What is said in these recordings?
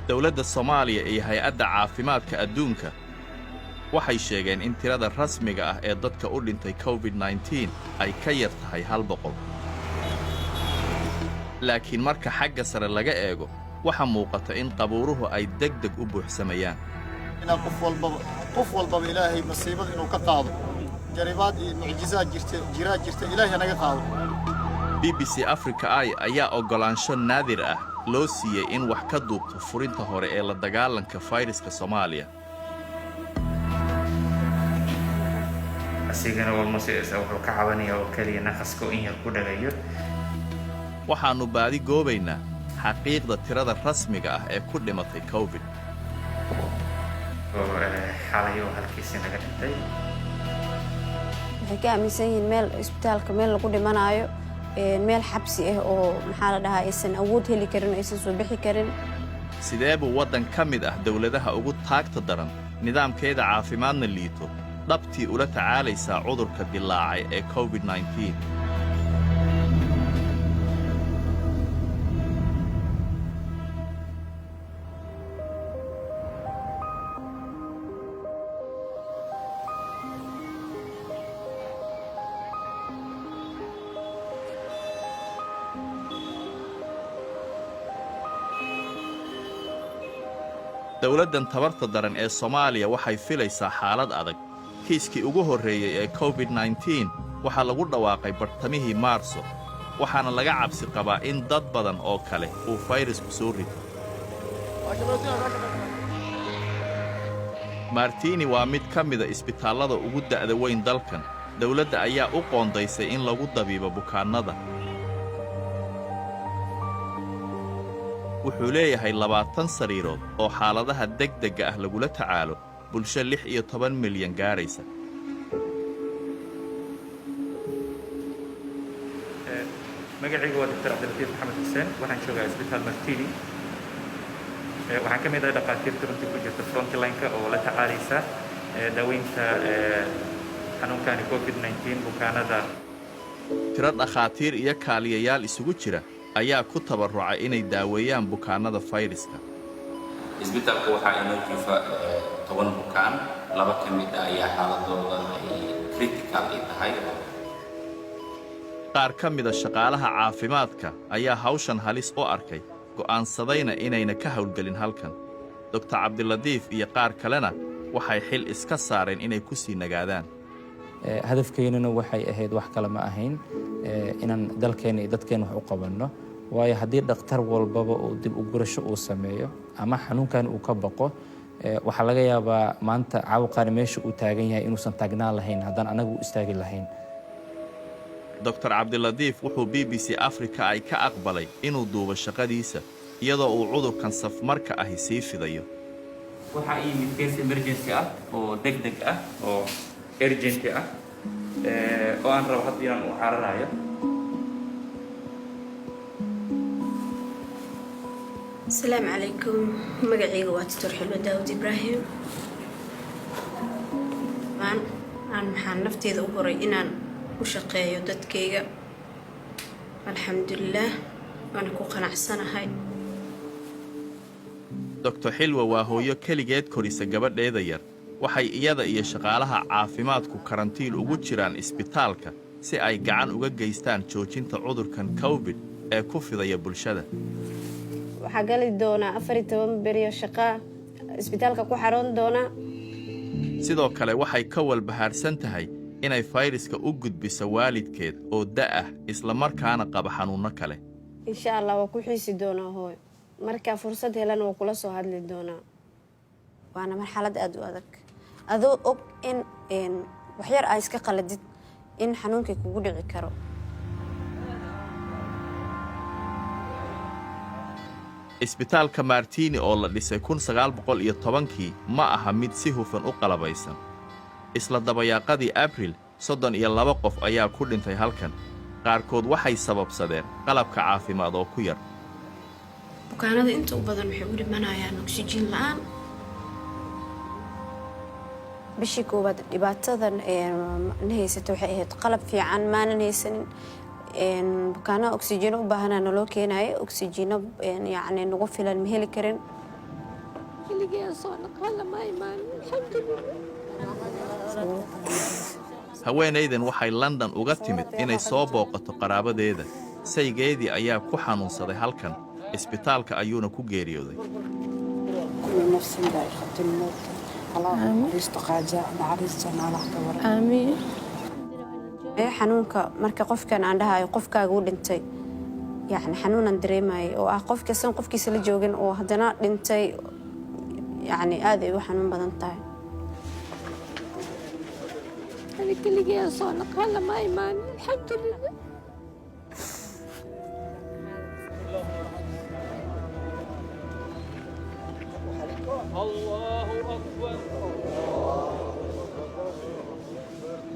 Dowladda Soomaaliya iyo Hay-adda Caafimaadka Adduunka waxay sheegeen in tirada rasmiga ah ee dadka u dhintay COVID-19 ay ka yar tahay 100. Laakiin marka xagga sare laga eego, waxaa muuqata in qabuuruhu ay deg deg u buuxsamayaan. Inaan qof walbaba Ilaahay masiibada inuu ka qaado. Jaribaad iyo mucjizaad jirta, jiraa jirta, Ilaahay hanaga qaado. BBC Africa Eye ayaa oggolaansho naadir ah loo siiyey in wax ka duubto furinta hore ee la dagaalanka fayraska Soomaaliya. Asigana walmase wuxuu ka cabanaya oo keliya naqaska in yar ku dhagayo. Waxaannu baadi goobaynaa xaqiiqda tirada rasmiga ah ee ku dhimatay COVID. Oo xalay oo halkiisii naga dhintay. Waxay ka aaminsan yihiin meel isbitaalka meel lagu dhimanaayo, meel xabsi ah oo, maxaa la dhahaa, aysan awood heli karin oo aysan soo bixi karin. Sidee buu waddan ka mid ah dawladaha ugu taagta daran, nidaamkeeda caafimaadna liito, dhabtii ula tacaalaysaa cudurka dilaacay ee COVID-19? Dowladdan tabarta daran ee Soomaaliya waxay filaysaa xaalad adag. Kiiskii ugu horreeyey ee COVID-19 waxaa lagu dhawaaqay bartamihii Maarso, waxaana laga cabsi qabaa in dad badan oo kale uu fayrasku soo rito. Martiini waa mid ka mida isbitaallada ugu da'da weyn dalkan. Dawladda ayaa u qoondaysay in lagu dabiibo bukaannada. Wuxuu leeyahay 20 sariirood oo xaaladaha degdegga ah lagula tacaalo bulsho 16 milyan gaadhaysa. Magacaygu waa Dr. Cabdilatiif Maxamed Xuseen. Waxaan joogaa Isbitaal Martini. Waxaan ka mid ahay dhakhaatiirta runtii ku jirta frontline-ka oo la tacaalaysa daaweynta xanuunkani COVID-19 bukaanada. Tiro dhakhaatiir iyo kaaliyayaal isugu jira ayaa ku tabarrucay inay daaweeyaan bukaannada fayraska. Isbitaalka waxaa inoo jiifa 10 bukaan. Laba ka mid ah ayaa xaaladooda ay critical ay tahay. Qaar ka mida shaqaalaha caafimaadka ayaa hawshan halis u arkay, go'aansadayna inayna ka hawlgelin halkan. Doktor Cabdiladiif iyo qaar kalena waxay xil iska saareen inay ku sii nagaadaan. Hadafkeynuna waxay ahayd, wax kale ma ahayn, inaan dalkeena iyo dadkeena wax u qabanno, waayo haddii dhakhtar walbaba uu dib u gurasho uu sameeyo ama xanuunkan uu ka baqo, waxaa laga yaabaa maanta caabuqaani meesha uu taagan yahay inuusan taagnaan lahayn haddaan anagu u istaagi lahayn. Doktor Cabdiladiif wuxuu BBC Africa Eye ka aqbalay inuu duubo shaqadiisa iyadoo uu cudurkan safmarka ahi sii fidayo. Waxaa yimid case emergency ah oo deg deg ah oo urgent ah oo aan rabo hadda inaan u cararayo. Asalaamu calaykum. Magacayga waa Doctor Xilwa Daawud Ibraahim. Aan maxaan nafteeda u horay inaan u shaqeeyo dadkayga. Alxamdulilaah, waana ku qanacsanahay. Doctor Xilwa waa hooyo keligeed korisa gabadheeda yar. Waxay iyada iyo shaqaalaha caafimaadku karantiil ugu jiraan isbitaalka si ay gacan uga geystaan joojinta cudurkan COVID ee ku fidaya bulshada. Waxaa gali doonaa 14 beriyo shaqaa, isbitaalka ku xaroon doonaa. Sidoo kale waxay ka walbahaarsan tahay inay fayraska u gudbiso waalidkeed oo da' ah, isla markaana qaba xanuunno kale. Insha Allah waa ku xiisi doonaa, hooyo. Markaa fursad helana waa kula soo hadli doonaa. Waana marxalad aada u adag, adoo og in waxyar aa iska qaladid in xanuunkii kugu dhici karo. Isbitaalka Martini oo la dhisay 1910-kii ma aha mid si hufan u qalabaysan. Isla dabayaaqadii Abril, 32 qof ayaa ku dhintay halkan. Qaarkood waxay sababsadeen qalabka caafimaad oo ku yar. Bukaanada inta u badan waxay u dhimanayaan oksijiin la'aan. Bishii koowaad dhibaatadan na haysata waxay ahayd qalab fiican maanan haysanin. Bukaanada oksijiino u baahanaa naloo keenayo, oksijiino yacni nagu filan ma heli karin. Keligee soo noqon lama imaanin, alxamdulilah. Haweenaydan waxay London uga timid inay soo booqato qaraabadeeda. Saygeedii ayaa ku xanuunsaday halkan, isbitaalka ayuuna ku geeriyooday. كل نفس ذائقة الموت. الله naxariisto qaaja, naxariista Allah ka waran. Aamiin. Ee xanuunka marka qofkan aan dhahayo qofkaaga u dhintay, yacni xanuunan dareemayay oo ah qofka san qofkiisa la joogin oo haddana dhintay, yacni aad ay u xanuun badan tahay. Ani keligee soo noqon lama imaanin, alxamdulilah. الله أكبر،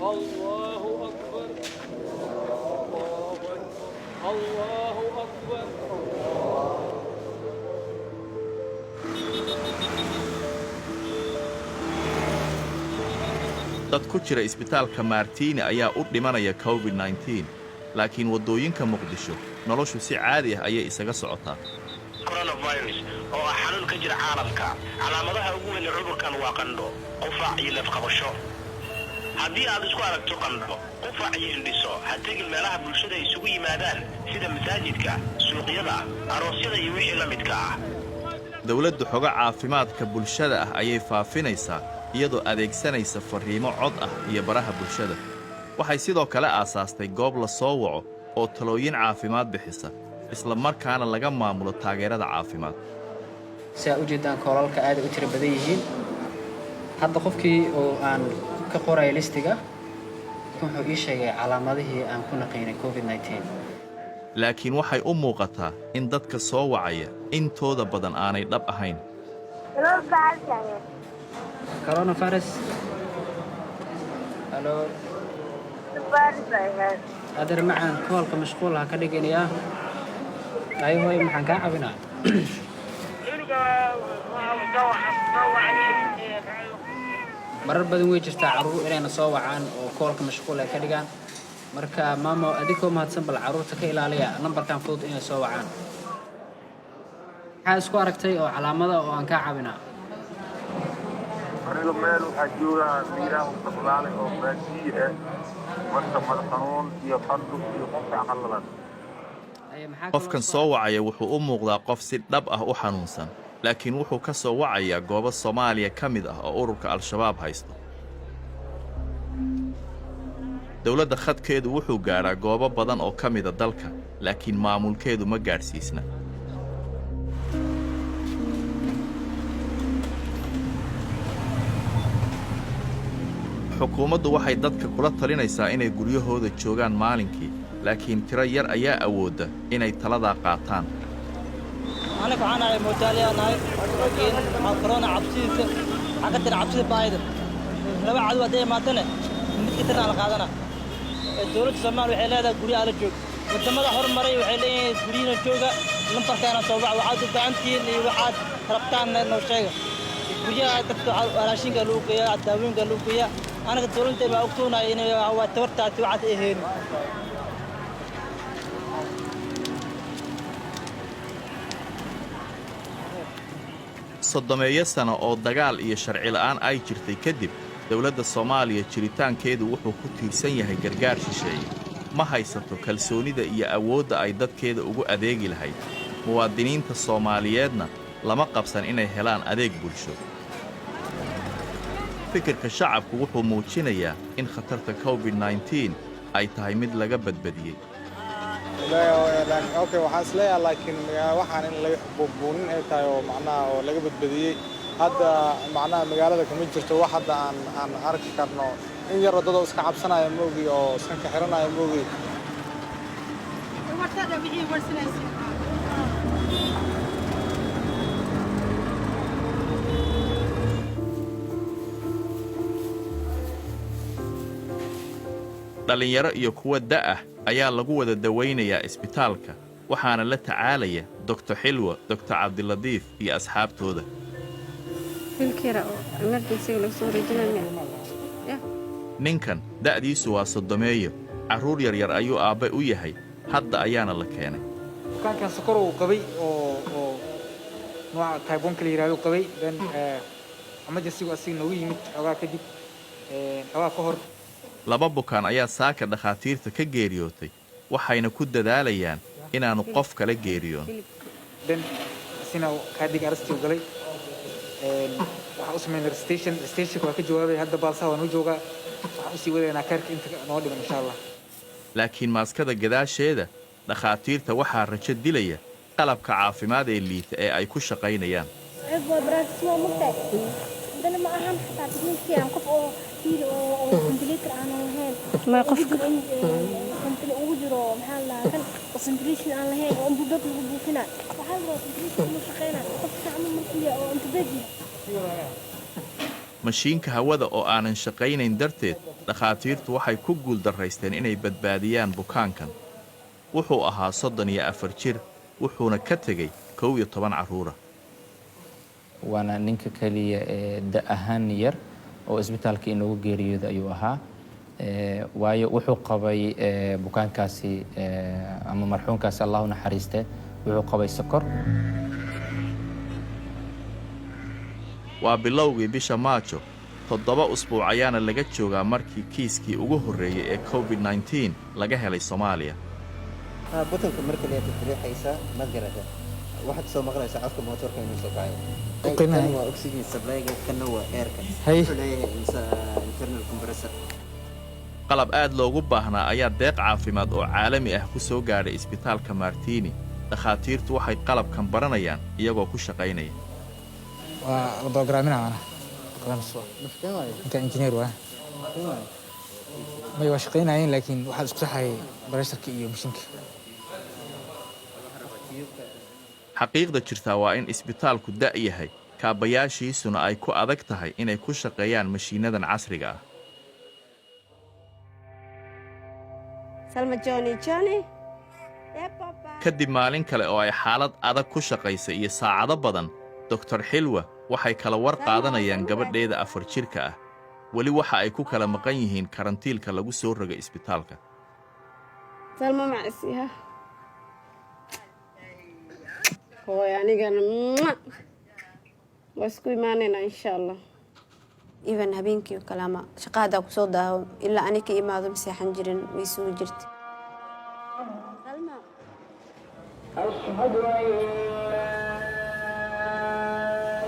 الله أكبر، الله أكبر. Dad ku jira isbitaalka Martiini ayaa u dhimanaya COVID-19, laakiin waddooyinka Muqdisho noloshu si caadi ah ayay isaga socotaa. Coronavirus oo ah xanuun ka jira caalamka, calaamadaha ugu weyn ee cudurkan waa qandho, qufac iyo neefqabasho. Haddii aad isku aragto qandho, qufac iyo hindhiso, ha tegin meelaha bulshada isugu yimaadaan sida masaajidka, suuqyada, aroosyada iyo wixii la midka ah. Dowladdu xogo caafimaadka bulshada ah ayay faafinaysaa iyadoo adeegsanaysa farriimo cod ah iyo baraha bulshada. Waxay sidoo kale aasaastay goob la soo waco oo talooyin caafimaad bixisa, isla markaana laga maamulo taageerada caafimaad. Si aa ujeedaan, callalka aad ay u tiro badan yihiin. Hadda qofkii oo aan ka qoraya listiga wuxuu ii sheegay calaamadihii aan ku naqiinay COVID-19. Laakiin waxay u muuqataa in dadka soo wacaya intooda badan aanay dhab ahayn. Coronavirus, hello. Adeer macaan, callka mashquul ha ka dhiganayaa. Ay hooy, maxaan kaa caawinaa? Marar badan way jirtaa carruur inayna soo wacaan oo callka mashquul ay ka dhigaan. Marka maamo, adigoo mahadsan, bal carruurta ka ilaaliya nambarkan fudud inay soo wacaan. Maxaa isku aragtay oo calaamada oo aan kaa caawinaa? Aniga meel waxaa joogaa miiraha socdaalay oo baadiye ah. Marka madax xanuun iyo qandho iyo qofka qallalan. Qofkan soo wacaya wuxuu u muuqdaa qof si dhab ah u xanuunsan, laakiin wuxuu ka soo wacayaa goobo Soomaaliya ka mid ah oo ururka Al-Shabaab haysto. Dowladda khadkeedu wuxuu gaadhaa goobo badan oo ka mida dalka, laakiin maamulkeedu ma gaadhsiisna. Xukuumaddu waxay dadka kula talinaysaa inay guryahooda joogaan maalinkii, laakiin tiro yar ayaa awoodda inay taladaa qaataan. Aniga waxaan ahay mootaaliyaa nahay, laakiin waxaa corona cabsidiisa waxaa ka tira cabsida baahida. Laba cadow hadday imaatane, midka tirna la qaadana. Dowladda Soomaaliya waxay leedahay guryaha la joog. Wadamada horumaray waxay leeyihiin guryihiina jooga, lambarkaana soo bax, waxaad u baahan tihiin iyo waxaad rabtaan noo sheega. Guryaha dadka raashinka lagu geeyaa, daawooyinka lagu geeyaa. Anaga dowladda baa ogtoonahay inay waa tabartaasi waxaas ay haynin. 30-meeyo sano oo dagaal iyo sharci la'aan ay jirtay kadib, dowladda Soomaaliya jiritaankeedu wuxuu ku tiirsan yahay gargaar shisheeye. Ma haysato kalsoonida iyo awoodda ay dadkeeda ugu adeegi lahayd. Muwaadiniinta Soomaaliyeedna lama qabsan inay helaan adeeg bulsho. Fikirka shacabku wuxuu muujinayaa in khatarta COVID-19 ay tahay mid laga badbadiyey. Okay, waxaan isleeyahay laakiin waxaan in laga buunbuunin ay tahay oo macnaha oo laga badbadiyey. Hadda macnaha magaalada kama jirto wax hadda aan arki karno. In yar waddada iska cabsanaya moogi oo sanka xiranaya moogi. Dhallinyaro iyo kuwa da'ah ayaa lagu wada dawaynayaa isbitaalka, waxaana la tacaalaya Doctor Xilwa, Doctor Cabdiladiif iyo asxaabtooda. Wiilka yara oo emergency laga soo wareejinayo ya. Ninkan da'diisu waa 30-meeyo, carruur yaryar ayuu aabbe u yahay, hadda ayaana la keenay. Bukaankan sokor uu qabay oo Nooca type 1 ka la yiraahdo qabay. Then emergency-gu asiga noogu yimid xoogaa kadib, xoogaa ka hor. Laba bukaan ayaa saaka dhakhaatiirta ka geeriyootay, waxayna ku dadaalayaan inaannu qof kala geeriyoon. Then asina cardiac arrest uu galay. Waxaan u sameynay resuscitation. Resuscitationka waa ka jawaabay. Hadda pulse-aha waa noo joogaa. Waxaan usii wadaynaa care-ka inta noo dhiman, insha Allah. Laakiin maaskada gadaasheeda dhakhaatiirta waxaa rajo dilaya qalabka caafimaad ee liita ee ay ku shaqaynayaan. Waa practice, waa mugtahay. Haddana ma ahan xataa technique fiican qof oo fiiri oo ventilator aanan lahayn. Ma ugu jiro, maxaa la dhahaa, kan oo ventilation aan lahayn oo ambu bag lagu buufina. Waxaa la rabaa ventilation inuu shaqeynayo qofka camal markuu yahay oo ambu bag yahay. Mashiinka hawada oo aanan shaqaynayn darteed, dhakhaatiirtu waxay ku guuldarraysteen inay badbaadiyaan bukaankan. Wuxuu ahaa 34 jir, wuxuuna ka tegey 11 carruura. Waana ninka keliya ee da ahaan yar oo isbitaalka inoogu geeriyooda ayuu ahaa, waayo wuxuu qabay bukaankaasi ama marxuumkaasi, Allah u naxariiste, wuxuu qabay sokor. Waa bilowgii bisha Maajo, 7 usbuuc ayaana laga joogaa markii kiiskii ugu horreeyey ee COVID-19 laga helay Soomaaliya. Button-ka marka leed riixaysa, ma garata, waxaad soo maqlaysaa codka mootorka inuu soo kacayo. Qiimaha. Kan waa oxygen supply-ga, kanna waa air-ka. Hay. Wuxuu leeyahay internal compressor. Qalab aad loogu baahnaa ayaa deeq caafimaad oo caalami ah ku soo gaadhay isbitaalka Martini. Dhakhaatiirtu waxay qalabkan baranayaan iyagoo ku shaqaynaya. Waa la programina, macnaha barnaamij waa ninka engineer waa may waa shaqaynayeen, laakiin waxaa isku saxayay pressure-ka iyo mashiinka. Xaqiiqda jirtaa waa in isbitaalku da' yahay, kaabayaashiisuna ay ku adag tahay inay ku shaqeeyaan mashiinnadan casriga ah. Salma, Johnny, Johnny. Kadib maalin kale oo ay xaalad adag ku shaqaysay iyo saacado badan, Doktor Xilwa waxay kala war qaadanayaan gabadheeda 4 jirka ah. Weli waxa ay ku kala maqan yihiin karantiilka lagu soo rogay isbitaalka. Salma macsiha. Hooy, anigana mwah. Waa isku imaanaynaa, insha Allah. Even habeenkii oo kale ama shaqa haddaa kusoo daaho, ilaa ani ka imaado ma seexan jirin, way sugi jirtay. Salma. أشهد أن لا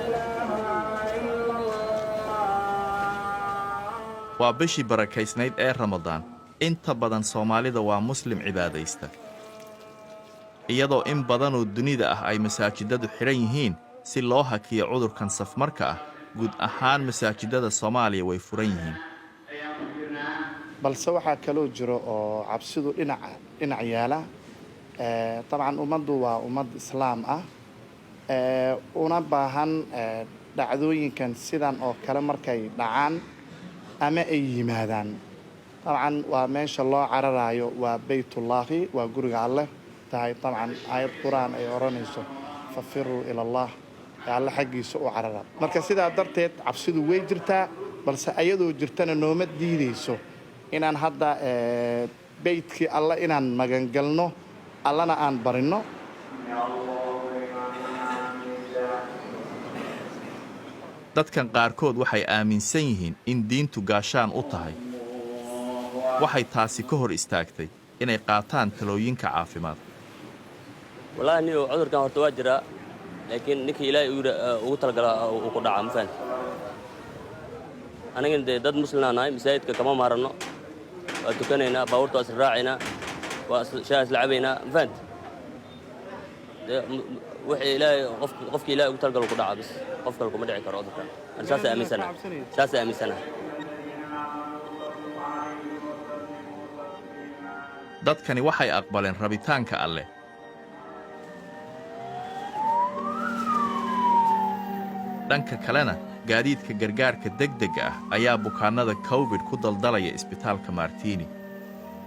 إله إلا Waa bishii barakaysnayd ee Ramadaan. Inta badan Soomaalida waa Muslim cibaadaysta. Iyadoo in badanoo dunida ah ay masaajidadu xidhan yihiin si loo hakiyo cudurkan safmarka ah, guud ahaan masaajidada Soomaaliya way furan yihiin. Balse waxaa kaloo jiro oo cabsidu dhinaca dhinac yaala. Dabcan ummaddu waa ummad Islaam ah, una baahan dhacdooyinkan sidan oo kale markay dhacaan ama ay yimaadaan, dabcan waa meesha loo cararayo, waa beytullaahi, waa guriga Alleh tahay. Dabcan aayad Qur-aan ay odhanayso "ففروا إلى الله", ee Alle xaggiisa u carara. Marka sidaa darteed cabsidu way jirtaa, balse ayadoo jirtana nooma diideyso inaan hadda beytkii Alle inaan magangalno, Allana aan barinno. Dadkan qaarkood waxay aaminsan yihiin in diintu gaashaan u tahay. Waxay taasi ka hor istaagtay inay qaataan talooyinka caafimaad. Wallaahi niyo, cudurkan horta waa jiraa, laakiin ninkii Ilaahay uu yidhi ugu talagala uu ku dhacaa, ma fahanti? Anigana dee dad muslimaa nahay, masaajidka kama maaranno, waa tukanaynaa, baabuurta waa isla raacaynaa, waa shaah isla cabaynaa, ma fahanti? Dee wixii Ilaahay qof qofkii Ilaahay ugu talagalo ku dhacaa bis, qof kale kuma dhici karo cudurkan. Ani saasa aaminsanahay, saasa aaminsanahay. Dadkani waxay aqbaleen rabitaanka Alleh. Dhanka kalena, gaadiidka gargaarka degdegga ah ayaa bukaannada COVID ku daldalaya isbitaalka Martiini.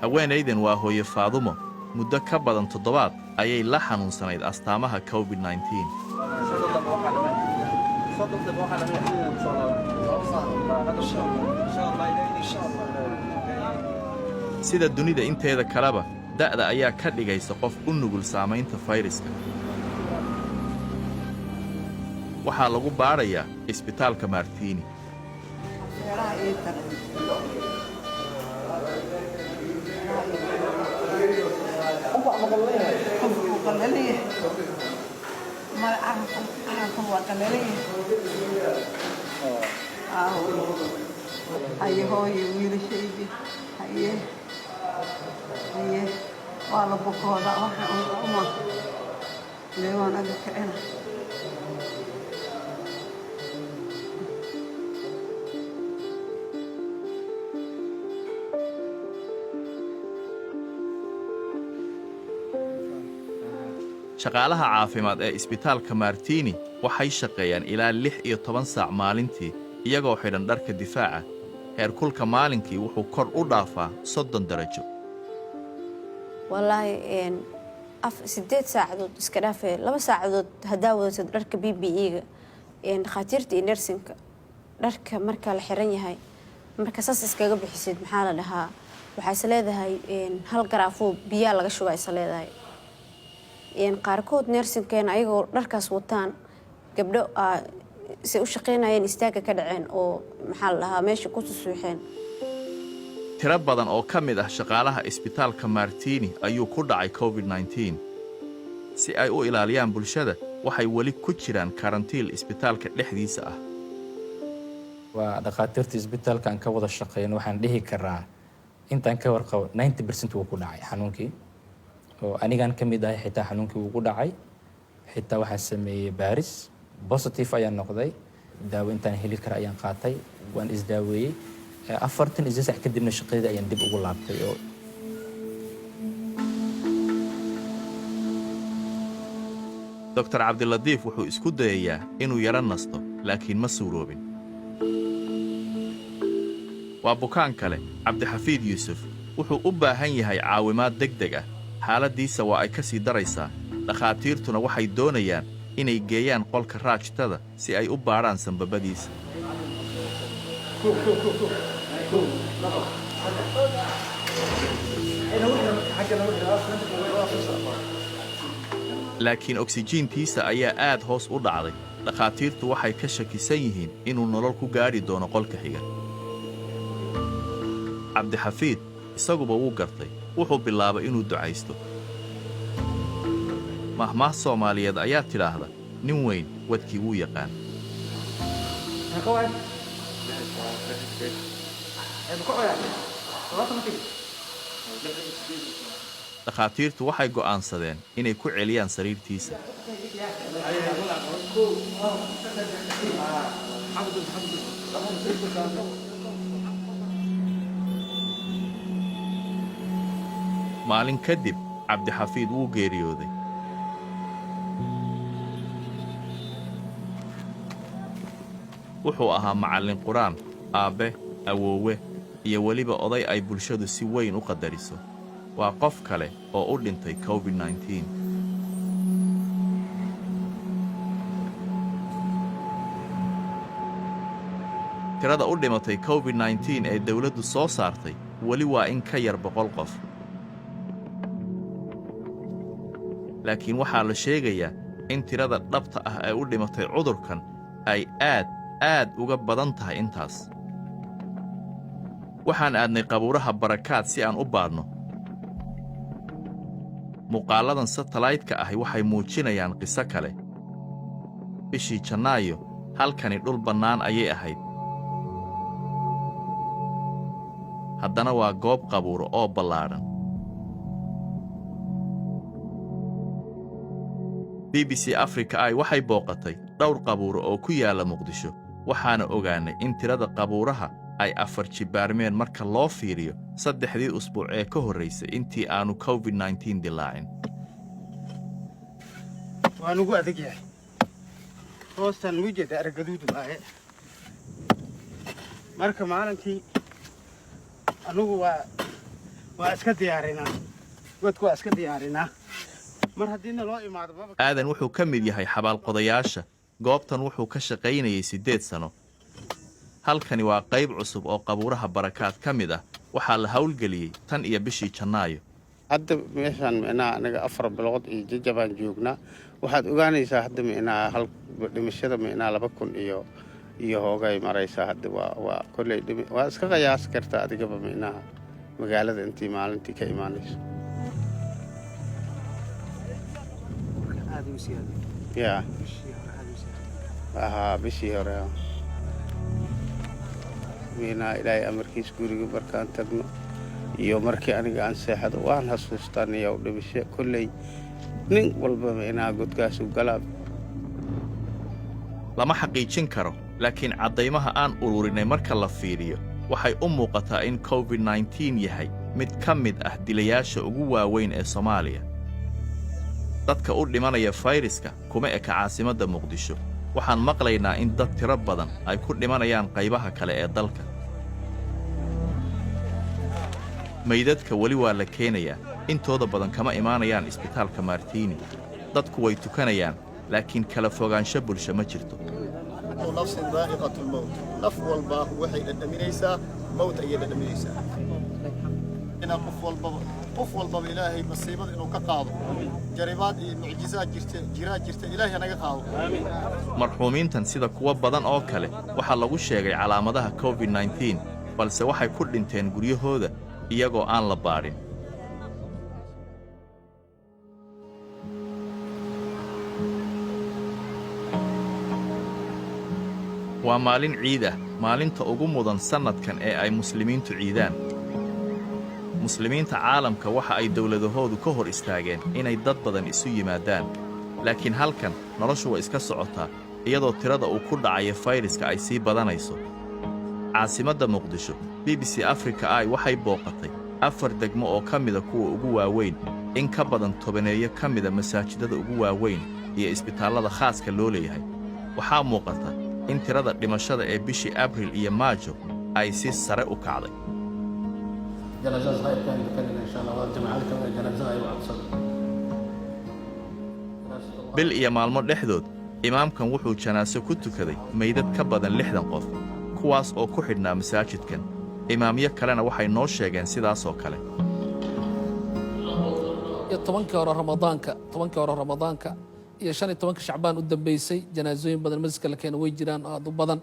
Haweenaydan waa hooye Faadumo. Muddo ka badan toddobaad ayay la xanuunsanayd astaamaha COVID-19. Sida dunida inteeda kaleba, da'da ayaa ka dhigaysa qof u nugul saamaynta fayraska. Waxaa lagu baadhayaa isbitaalka Martiini. Feeraha ii tar. Qofku wuu qalalan yahay. Maya, carabka waa qalalan yahay. Aawo. Haye hooyo, wiilashaydii, haye haye, waa la bukoodaa. Waxaan uma leewaan aga kicina. Shaqaalaha caafimaad ee isbitaalka Martiini waxay shaqeeyaan ilaa 16 saac maalintii, iyagoo xidhan dharka difaaca. Heerkulka maalinkii wuxuu kor u dhaafaa 30 darajo. Wallaahi 8 saacadood iska dhaafee, 2 saacadood haddaa wadatid dharka PPE-ga, dhakhaatiirta iyo nursing-ka, dharka marka la xiran yahay, marka saas iskaga bixisid, maxaa la dhahaa, waxaa is leedahay hal garaafoo biyaa laga shubaa is leedahay. Qaarkood nursing-keena ayagoo dharkaas wataan, gabdho se u shaqeynayeen istaagga ka dhaceen oo, maxaa la dhahaa, meesha ku susuuxeen. Tiro badan oo ka mid ah shaqaalaha isbitaalka Martiini ayuu ku dhacay COVID-19. Si ay u ilaaliyaan bulshada, waxay weli ku jiraan karantiil isbitaalka dhexdiisa ah. Waa dhakhaatiirta isbitaalka aan ka wada shaqeyno. Waxaan dhihi karaa, intaan ka warqabo, 90% wuu ku dhacay xanuunkii, oo anigaan ka mid ahay. Xitaa xanuunkii wuu ku dhacay. Xitaa waxaan sameeyey baaris, positive ayaan noqday. Daawo intaan heli kara ayaan qaatay, waan isdaaweeyey. 49 kadibna shaqadii ayaan dib ugu laabtay oo Doktor Cabdiladiif wuxuu isku dayayaa inuu yaro nasto, laakiin ma suuroobin. Waa bukaan kale, Cabdixafiid Yuusuf. Wuxuu u baahan yahay caawimaad deg deg ah. Xaaladdiisa waa ay ka sii daraysaa. Dhakhaatiirtuna waxay doonayaan inay geeyaan qolka raajtada si ay u baadhaan sambabadiisa. Laakiin oksijiintiisa ayaa aad hoos u dhacday. Dhakhaatiirtu waxay ka shakisan yihiin inuu nolol ku gaadhi doono qolka xiga. Cabdixafiid isaguba wuu gartay. Wuxuu bilaabay inuu ducaysto. Mahmaah Soomaaliyeed ayaa tidhaahda, "Nin weyn wadkii wuu yaqaan." Meeqa waay? Ee, ma kacaya? 70 ma tegi? Dhakhaatiirtu waxay go'aansadeen inay ku celiyaan sariirtiisa. Maalin kadib Cabdixafiid wuu geeriyooday. Wuxuu ahaa macallin qur-aan, aabbe, awoowe iyo weliba oday ay bulshadu si weyn u qadariso. Waa qof kale oo u dhintay COVID-19. Tirada u dhimatay COVID-19 ee dawladdu soo saartay weli waa in ka yar 100 qof, laakiin waxaa la sheegayaa in tirada dhabta ah ee u dhimatay cudurkan ay aad aad uga badan tahay intaas. Waxaan aadnay qabuuraha Barakaad si aan u baadhno. Muuqaalladan satellaytka ahi waxay muujinayaan qiso kale. Bishii Janaayo halkani dhul bannaan ayay ahayd. Haddana waa goob qabuuro oo ballaadhan. BBC Africa Eye waxay booqatay dhowr qabuuro oo ku yaalla Muqdisho, waxaana ogaannay in tirada qabuuraha ay afar jibbaarmeen marka loo fiiriyo 3dii usbuuc ee ka horraysay intii aannu COVID-19 dilaacin. Waa nugu adag yahay hoostaan muu jeeda, aragaduud waaye. Marka maalinkii anugu waa iska diyaarinaa godka, waa iska diyaarinaa mar haddiina loo imaado maba. Aadan wuxuu ka mid yahay xabaalqodayaasha goobtan. Wuxuu ka shaqaynayay 8 sano. Halkani waa qayb cusub oo qabuuraha Barakaad ka mid ah. Waxaa la howlgeliyey tan iyo bishii Janaayo. Hadda meeshaan micnaha aniga 4 bilood iyo jajabaan joognaa. Waxaad ogaanaysaa hadda micnaha hal dhimashada micnaha 2000 iyo hoogay maraysaa hadda. Waa kolley waa iska qiyaasi kartaa adigaba micnaha magaalada intii maalintii ka imaanayso. Ya ahaa bishii hore micnaha Ilaahay amarkiis guriga markaan tagno iyo markii aniga aan seexado waan xasuustaa niyow dhimasho. Kolley nin walba micnaha godkaasu galaa. Lama xaqiijin karo, laakiin caddaymaha aan ururinay marka la fiiriyo waxay u muuqataa in COVID-19 yahay mid ka mid ah dilayaasha ugu waaweyn ee Soomaaliya. Dadka u dhimanaya fayraska kuma eka caasimadda Muqdisho. Waxaan maqlaynaa in dad tiro badan ay ku dhimanayaan qaybaha kale ee dalka. Maydadka weli waa la keenayaa. Intooda badan kama imaanayaan isbitaalka Martiini. Dadku way tukanayaan, laakiin kala fogaansho bulsho ma jirto. نفس ذائقة الموت. Naf walba waxay dhadhaminaysaa mowt ayay dhadhaminaysaa. Inaa qof walbaba Ilaahay masiibada inuu ka qaado. Jaribaad iyo mucjizaad jirta jiraa jirta, Ilaahay hanaga qaado. Marxuumiintan, sida kuwo badan oo kale, waxaa lagu sheegay calaamadaha COVID-19, balse waxay ku dhinteen guryahooda iyagoo aan la baadhin. Waa maalin ciid ah, maalinta ugu mudan sannadkan ee ay muslimiintu ciidaan. Muslimiinta caalamka waxa ay dawladahoodu ka hor istaageen inay dad badan isu yimaadaan, laakiin halkan noloshu way iska socotaa iyadoo tirada uu ku dhacayo fayraska ay sii badanayso. Caasimadda Muqdisho, BBC Africa Eye waxay booqatay afar degmo oo ka mida kuwa ugu waaweyn, in ka badan tobaneeyo ka mida masaajidada ugu waaweyn iyo isbitaallada khaaska loo leeyahay. Waxaa muuqata in tirada dhimashada ee bishii Abril iyo Maajo ay si sare u kacday. Janaazadaas qaybkaan tukanayna insha Allah, waa jamaacada kamid ah janaazada ay u codsaday. Bil iyo maalmo dhexdood imaamkan wuxuu janaaso ku tukaday meydad ka badan 60 qof, kuwaas oo ku xidhnaa masaajidkan. Imaamyo kalena waxay noo sheegeen sidaasoo kale. Iyo 10-kii hore Ramadaanka, 10-kii hore Ramadaanka iyo 15-ka Shacbaan u dambeysay, janaasooyin badan masjidka la keena way jiraan oo aad u badan.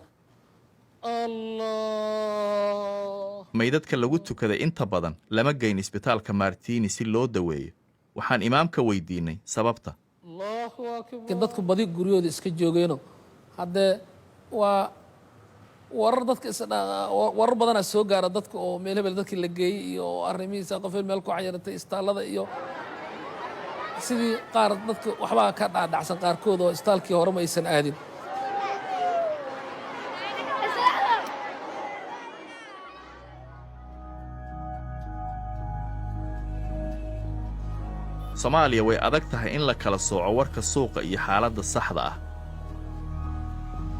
Maydadka lagu tukaday inta badan lama geyn isbitaalka Martiini si loo daweeyo. Waxaan imaamka weydiinay sababta. Laakiin dadku badi guryahooda iska joogeeno. Haddee waa warar dadka warar badanaa soo gaara dadka oo meel hebel dadkii la geeyey iyo arrimihiisa, qof hebel meel ku xayiratay isbitaallada iyo sidii qaar dadka waxbaa ka dhaadhacsan qaarkood oo isbitaalkii hore ma aysan aadin. Soomaaliya way adag tahay in la kala sooco warka suuqa iyo xaaladda saxda ah.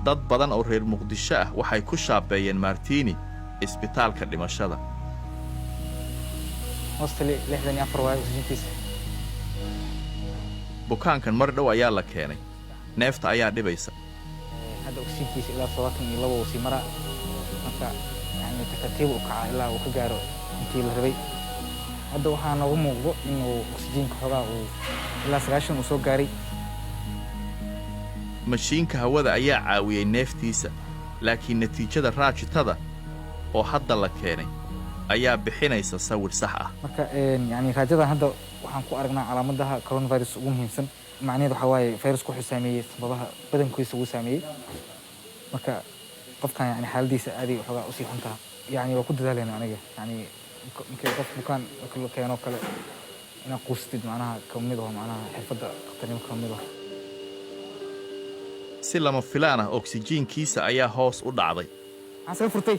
Dad badan oo reer Muqdisho ah waxay ku shaabeeyeen Martiini isbitaalka dhimashada. Mostly 64 waaye oxygenkiisa. Bukaankan mar dhow ayaa la keenay. Neefta ayaa dhibaysa. Hadda oxygenkiisa ilaa 72 uu sii maraa. Marka yani tartiib u kacaa ilaa uu ka gaaro intii la rabay. Hadda waxaa noogu muuqdo inuu oxygenka xoogaa uu ilaa 90 uu soo gaaray. Mashiinka hawada ayaa caawiyey neeftiisa, laakiin natiijada raajitada oo hadda la keenay ayaa bixinaysa sawir sax ah. Marka yani raajadan hadda waxaan ku aragnaa calaamadaha coronavirus ugu muhiimsan. Macnaheedu waxaa waaye virusku wuxuu saameeyey sababaha badankiisa wuu saameeyey. Marka qofkan yani xaaladiisa aaday waxoogaa usii xuntaha. Yani waa ku dadaalayna aniga yani markii qof bukaan markii la keeno kale inaad quustid macnaha kamid aho macnaha xirfadda dhakhtarnimo kamid aho. Si lama filaan ah oksijiinkiisa ayaa hoos u dhacday. Maxaa iskaga furtay?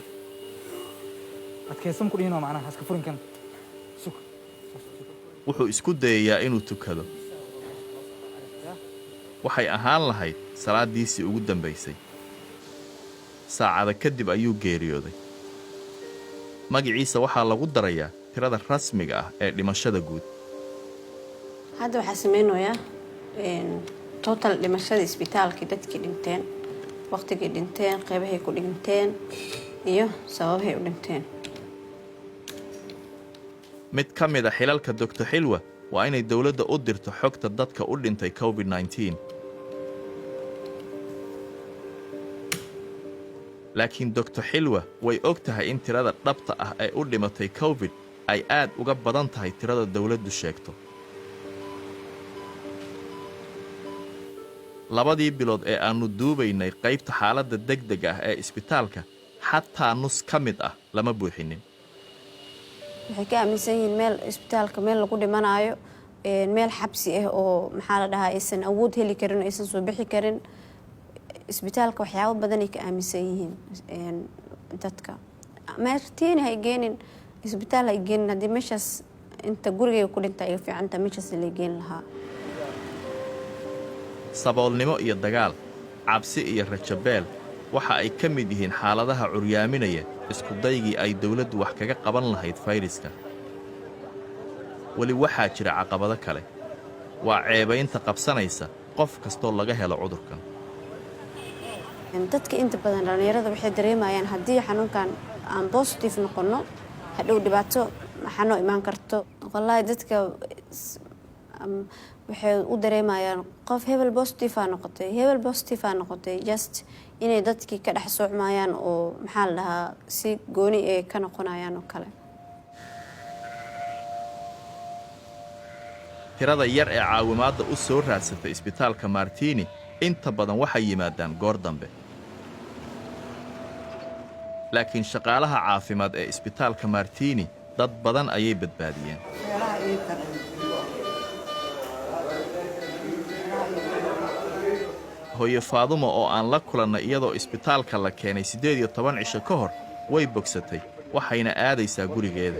Adkaysan ku dhihinoo macnaha iska furinkan sug. Wuxuu isku dayayaa inuu tukado. Waxay ahaan lahayd salaaddiisii ugu dambaysay. Saacada kadib ayuu geeriyooday. Magaciisa waxaa lagu darayaa tirada rasmiga ah ee dhimashada guud. Hadda waxaa sameynayaa total dhimashada isbitaalkii, dadkii dhinteen, waqtigii dhinteen, qeybahay ku dhinteen iyo sababahay u dhinteen. Mid ka mid ah xilalka Doctor Xilwa waa inay dowladda u dirto xogta dadka u dhintay COVID-19. Laakiin Doctor Xilwa way og tahay in tirada dhabta ah ee u dhimatay COVID ay aad uga badan tahay tirada dowladdu sheegto. 2dii bilood ee aannu duubaynay qaybta xaaladda degdeg ah ee isbitaalka, xataa nus ka mid ah lama buuxinin. Waxay ka aaminsan yihiin meel isbitaalka meel lagu dhimanaayo, meel xabsi ah oo, maxaa la dhahaa, aysan awood heli karin oo aysan soo bixi karin isbitaalka. Waxyaabo badanay ka aaminsan yihiin dadka. Martiini ha geenin isbitaal, ha geenin. Haddii meeshaas inta gurigayga ku dhinta iga fiicanta, meeshaas la geen lahaa. Saboolnimo iyo dagaal, cabsi iyo rajabeel waxa ay ka mid yihiin xaaladaha curyaaminaya iskudaygii ay dawladdu wax kaga qaban lahayd fayraska. Weli waxaa jira caqabado kale. Waa ceebaynta qabsanaysa qof kastoo laga helo cudurkan. Dadka inta badan, dhallinyarada, waxay dareemayaan haddii xanuunkan aan positive noqono, hadhow dhibaato maxaa noo imaan karto. Wallaahi, dadka waxay u dareemayaan qof hebel positive aa noqotay, hebel positive aa noqotay, just inay dadkii ka dhex soocmayaan oo, maxaa la dhahaa, si gooni ay ka noqonayaan oo kale. Tirada yar ee caawimaadda u soo raadsatay isbitaalka Martini inta badan waxay yimaadaan goor dambe, laakiin shaqaalaha caafimaad ee isbitaalka Martini dad badan ayay badbaadiyeen. Meelaha ii taray. Hooyo Faadumo oo aan la kulannay iyadoo isbitaalka la keenay 18 cisho ka hor way bogsatay, waxayna aadaysaa gurigeeda.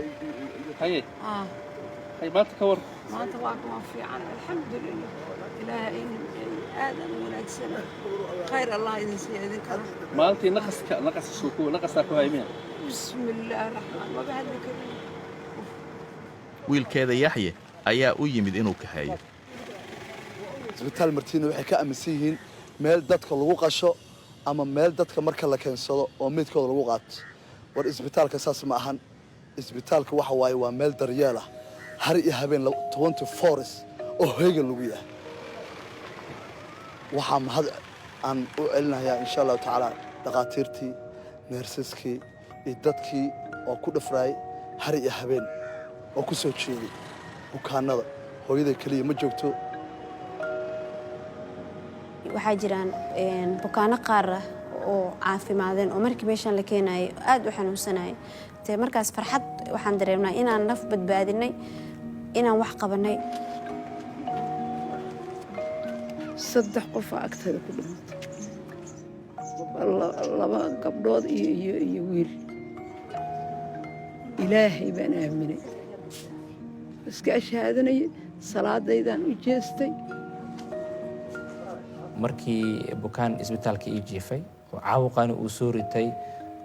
Haye hay, maanta ka war? Maanta waa fiican, alxamdulilah. Ilaahay in aad aan u wanaagsana. Khayr Allah idin siiya idinkana. Maalintii naqaska naqaska soo ku naqasaa ku haymiya. Bismi illaahi raxmaan, maba hadli karin. Wiilkeeda Yaxye ayaa u yimid inuu kaxeeyo. Isbitaal Martiina waxay ka aaminsan yihiin meel dadka lagu qasho ama meel dadka marka la keensado oo meydkooda lagu qaato. War, isbitaalka saas ma ahan. Isbitaalka waxa waaye waa meel daryeel ah, har iyo habeen, 24 oo heegan lagu yahay. Waxaa mahad aan u celinayaa, insha Allahu tacaala, dhakhaatiirtii, nurses-kii iyo dadkii oo ku dhafraayay har iyo habeen oo ku soo jeeday bukaanada. Hooyada keliya ma joogto. Waxaa jiraan bukaano qaar ah oo caafimaadeen oo markii meeshaan la keenayay aad u xanuunsanayay. Dee markaas farxad waxaan dareemnaa inaan naf badbaadinay, inaan wax qabanay. Saddex qofaa agteeda ku dhimatay, laba gabdhood iyo wiil. Ilaahay baan aaminay, iska ashahaadanayay, salaadaydaan u jeestay. Markii bukaan isbitaalka ii jiifay oo caabuqaani uu soo ritay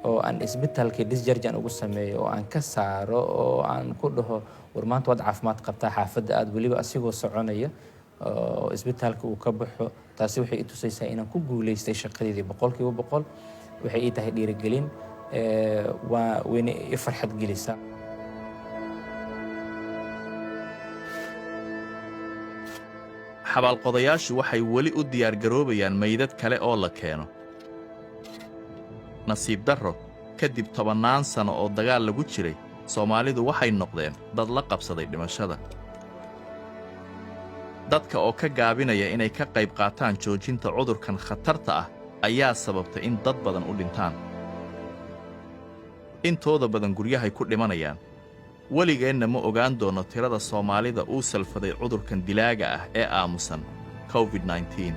oo aan isbitaalkii discharge aan ugu sameeyo oo aan ka saaro oo aan ku dhaho, "War, maanta waad caafimaad qabtaa, xaafadda aad," weliba asigoo soconaya oo isbitaalka uu ka baxo, taasi waxay i tusaysaa inaan ku guulaystay shaqadeydii 100%. Waxay ii tahay dhiirigelin, waa wayna i farxad gelisaa. Xabaalqodayaashu waxay weli u diyaargaroobayaan meydad kale oo la keeno. Nasiib darro, kadib tobannaan sano oo dagaal lagu jiray, Soomaalidu waxay noqdeen dad la qabsaday dhimashada. Dadka oo ka gaabinaya inay ka qayb qaataan joojinta cudurkan khatarta ah ayaa sababtay in dad badan u dhintaan. Intooda badan guryahay ku dhimanayaan. Weligeenna ma ogaan doonno tirada Soomaalida uu salfaday cudurkan dilaaga ah ee aamusan, COVID-19.